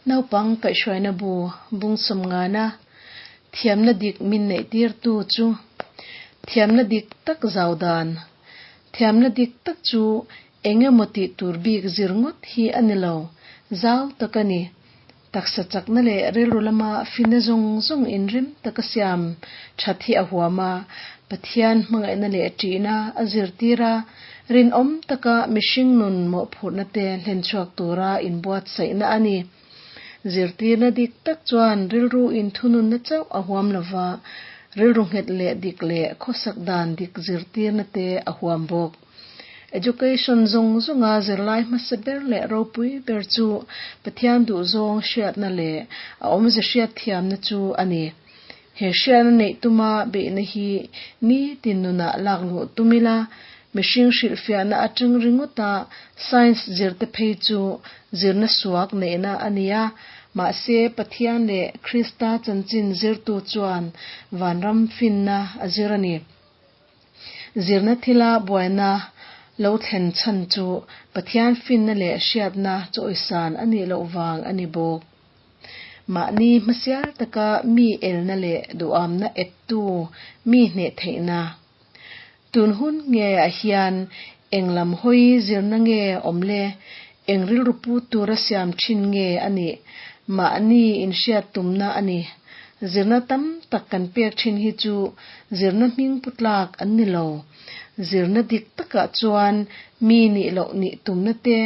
Naupang kaihhruaina bu bung sawmngana thiamna dik min neihtirtu chu thiamna dik tak zau dan. Thiamna dik tak chu eng emaw tih tur bik zir ngawt hi a ni lo, zau tak a ni. Taksa chakna leh rilru lama fina zawng zawng inrem taka siam that hi a huam a, Pathian hmangaihna leh ṭihna a zirtir a, rinawm taka mihring nun mawhphurhna te hlenchhuak tura inbuatsaihna a ni. Zirtirna dik tak chuan rilru inthununna chauh a huam lova, rilru nghet leh dik leh khawsak dan dik zirtirna te a huam bawk. Education zawng zawnga zirlai hmasa ber leh ropui ber chu Pathian duhzawng hriatna leh a awmze hriatthiamna chu a ni. He hriatna neih tuma beihna hi nitin nunah lak luh tum ila, mihring hrilhfiahna atang ringawta science zirte phei chu zirna suak neihna a ni a, mahse Pathian leh Krista chanchin zirtu chuan vanram finna a zir a ni. Zirna thila buaina lo thlen chhan chu Pathian finna leh hriatna chawisan a nih loh vang a ni bawk. Mahni hmasial taka mi elna leh duhamna eptu mi hneh theihna. Tun hun ngeah hian eng lam hawi zirna nge awm le, eng rilru pu tura siam thin nge a nih, mahni inhriat tumna a ni. Zirna tam tak kan pek thin hi chu zirna hming pu tlak an ni lo. Zirna dik takah chuan mi nih loh nih tumna te,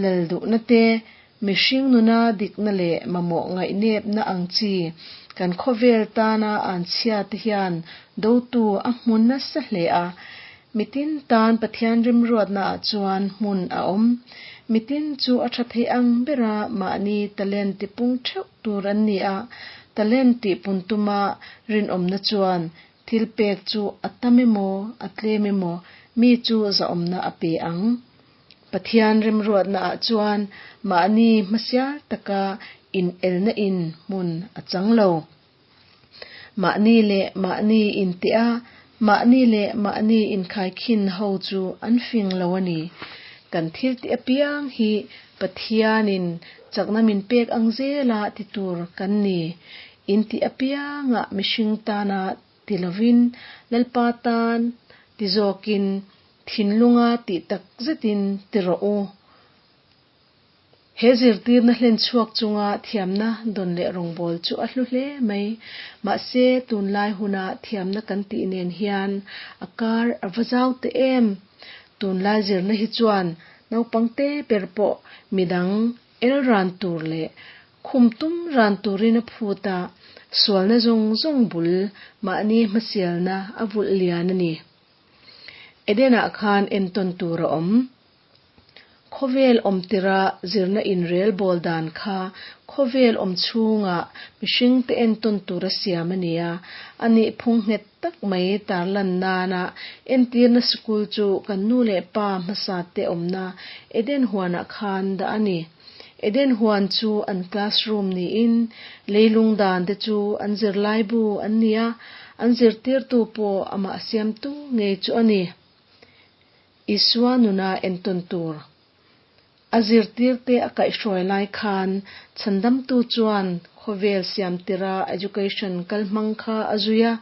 lal duhna te, mihring nuna dikna leh mamawh ngaihnepna ang chi kan khawvel tana an chhia te hian dotu a hmu nasa hle a. Mitin tan Pathian rimruatna ah chuan hmun a awm. Mitin chu a tha thei ang bera mahni talent tipung theuh tur an ni a, talent tih pun tuma rinawmna chuan thil pek chu a tam emaw a tlem emaw mi chu zahawmna a pe ang. Pathian remruatna ah chuan mahni hmasial taka inelna in hmun a chang lo. Mahni leh mahni intih a, mahni leh mahni inkhaikhin ho chu an fing lo a ni. Kan thil tih apiang hi Pathianin chakna min pek ang zela ti tur kan ni. Intih apiangah mihring tana ti lovin Lalpa tan ti zawkin thinlunga tih tak zetin ti rawh u. He zirtirna hlen chhuak chunga thiamna dawn leh rawngbâwl chu a hlu hle mai. Mahse, tunlai huna thiamna kan tih nen hian a kar a va zau teh em? Tunlai zirna hi chuan naupang te ber pawh midang el ran tur leh khum tum ran turin a phut a, sualna zawng zawng bul mahni hmasialna a vulh lian a ni. Eden-ah khan entawn tur a awm. Khawvel awm tira zirna inrel bawl dan kha khawvel awm chhunga mihringte entawn tura siam a ni a, a nih phung nghet tak mai tarlan nana entirna sikul chu kan nu leh pa hmasate awmna Eden huanah khan dah a ni. Eden huan chu an classroom niin leilung dan te chu an zirlaibu an ni a, an zirtirtu pawh amah siamtu ngei chu a ni. Isua nuna entawn tur. A zirtirte a kaihhruai lai khan chhandamtu chuan khawvel siamtira education kalhmang kha a zui a.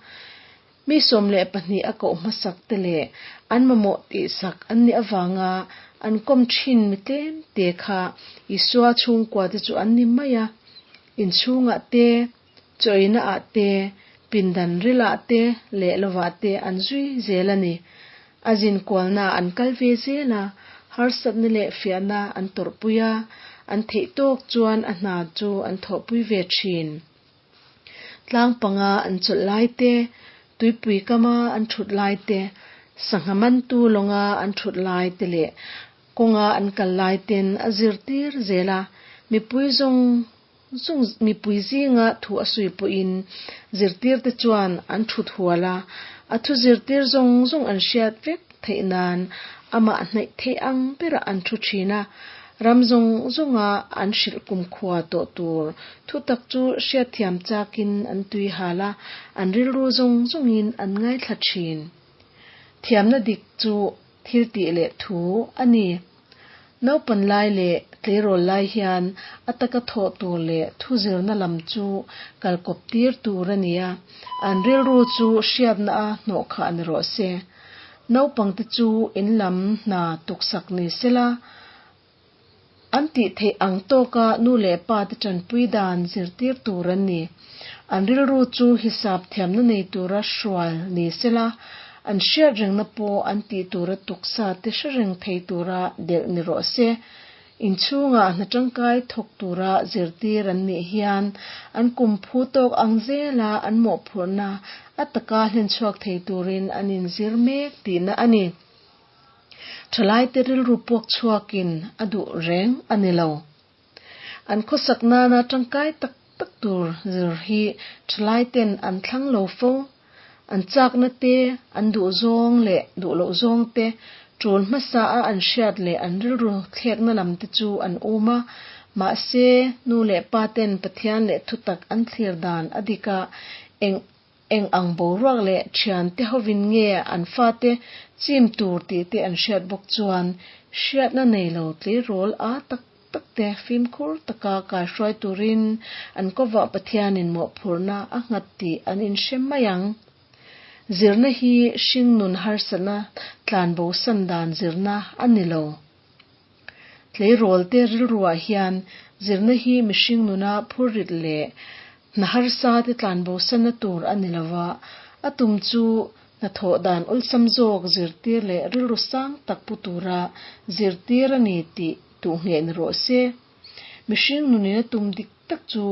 Mi 12 a koh hmasak te leh an mamawh tihsak an nih avanga an kawm thin mi tlem te kha Isua chhungkua te chu an ni mai a. Inchhungah te, chawina ah te, pindan rilah te leh lovah te an zui zel a ni. A zinkualna an kal ve zel a, harsatna leh fiahna an tawrhpui a, an theih tawk chuan a hna chu an thawhpui ve thin. Tlang panga an chawlh lai te, tuipui kama an thut lai te, sangha mantu lawnga an thut lai te leh kawnga an kal lai ten a zirtir zel a, mipui zawng Chung mipui zinga thu a sawi pawhin zirtirte chuan an thut hual a, a thu zirtir zawng zawng an hriat vek theih nan amah hnaih theih ang berah an thu thin a, ram zawng zawnga an hrilh kumkhua tawh tur thu tak chu hriatthiam chakin an tui hal a, an rilru zawng zawngin an ngaithla thin. Thiamna dik chu thil tih leh thu a ni. Naupan lai leh Tleirawl lai hian a taka thawh tur leh thu zirna lam chu kalkawp tir tur a ni a, an rilru chu hriatna a hnawhkhah ni rawh se. Naupangte chu in lam hna tuksak ni sela, An tih theih ang tawka nu leh pa te tanpui dan zirtir tur an ni. An rilru chu hisap thiamna nei tura hrual ni sela, an hriat rengna pawh an tih tura tuksa te hre reng thei tura delh ni rawh se. Inchhungah hna tangkai thawk tura zirtir an nih hian an kum phu tawk ang zela an mawhphurhna a taka hlenchhuak thei turin an inzir mek tihna a ni. Thalaite rilru puak chhuakin a duh reng a ni lo. An khawsak nana tangkai tak tak tur zir hi thalaiten an thlang lo fo. An chakna te, an duh zawng leh duh loh zawng te, tul hmasa a an hriat leh an rilru thlekna lam te chu an um a. Mahse, nu leh pa ten Pathian leh thutak an thlir dan a dik a, eng Eng ang boruak leh thiante hovin nge an fate chim tur tih te an hriat bawk chuan hriatna nei lo tleirawl a tak tak te fimkhur taka kaihruai turin an kovah Pathianin mawhphurhna a nghat tih an inhre mai ang. Zirna hi hringnun harsatna tlanbosan dan zirna a ni lo. Tleirawlte rilruah hian zirna hi mihring nuna phurrit leh hna harsa te tlanbosanna tur a ni lova, a tum chu hnathawh dan awlsam zawk zirtir leh rilru sang tak pu tura zirtir a ni tih tuhngheh ni rawh se. Mihring nunin a tum dik tak chu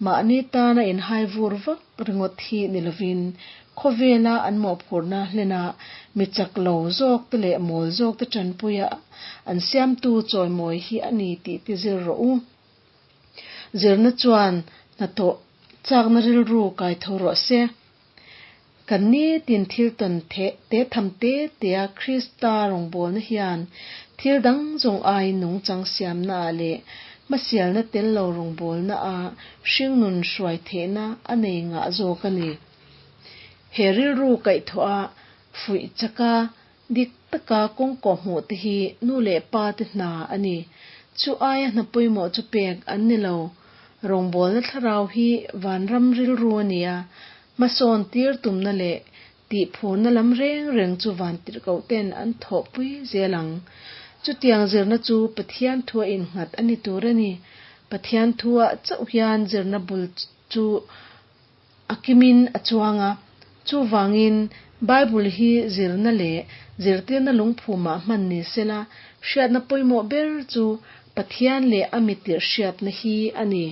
mahni tana inhai vur vak ringawt hi ni lovin khawvela an mawhphurhna hlena mi chak lo zawk te leh mawl zawk te tanpuia an siamtu chawimawi hi a ni tih te zir rawh u. Zirna chuan hnathawh chakna rilru kai tho rawh se. Kan nitin thil tawn te tham te tea Krista rawngbawlna hian thil dang zawng aiin nungchang siamnaah leh hmasialna tel lo rawngbawlnaah hringnun hruai theihna a nei ngah zawk a ni. He rilru kaihthawh a fuih chaka dik taka kawng kawhhmuh te hi nu leh pa te hna a ni. Chu aia hna pawimawh chu pek an ni lo. Rawngbawlna thlarau hi vanram rilru a ni a, hmasawn tir tumna leh tihphurna lam reng reng chu vantirhkoh ten an thawhpui zel ang. Chutiang zirna chu Pathian thua innghat a ni tur a ni. Pathian thuah chauh hian zirna bul chu a kimin a chuang a. Chuvangin, Bible hi zirna leh zirtirna lungphumah hman ni sela, hriatna pawimawh ber chu Pathian leh a mitirh hriatna hi a ni.